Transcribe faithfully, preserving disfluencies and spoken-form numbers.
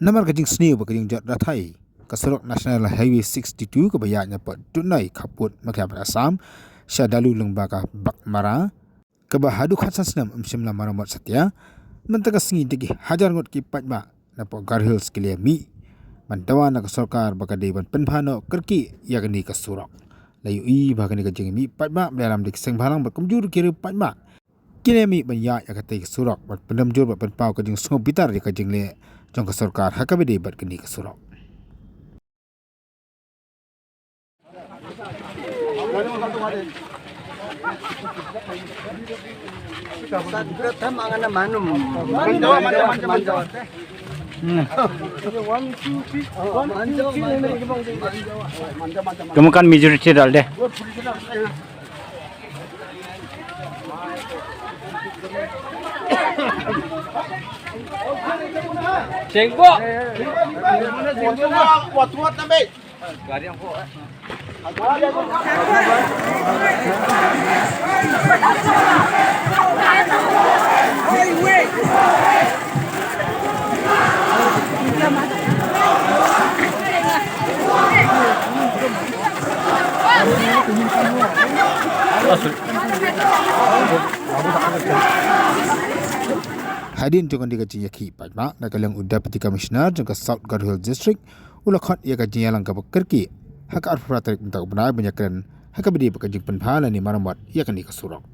Namar ka jingsniew ba ka jingjot rathai ka surok National Highway sixty-two kaba ïaid na pdeng Dutnoi khappud Meghalaya bad Assam sha Dalu lyngba ka Baghmara, kaba haduh khatsan snem ym shym la maramot satia, mynta ka sngi da ki hajar ngut ki paidbah na pdeng Garo Hills ki la mih ban dawa na ka sorkar ba ka dei ban pynbha noh kyrkieh ïa kane ka surok. La ïohi ba kane ka jingmih paidbah ba la ïalam da ki seng bhalang bad kumjuh ki riew paidbah ki la mih ban ïaid ïa katei ka surok ban pynrem jur bad pynpaw ka jingsngewbitar ïa ka jingleh jong ka sorkar ha kaba dei bad kane ka surok. Kemukan majority dal deh. Cengkok. Hadien jong kane ka jingïakhih paidbah, na ka liang u Deputy Commissioner jong ka South Garo Hills District u la khot ïa ka jingïalang kaba kyrkieh ha ka arphew phra tarik mynta u bnai ban ïakren ha kaba dei bad ka jingpynbha lane maramot ïa kane ka surok.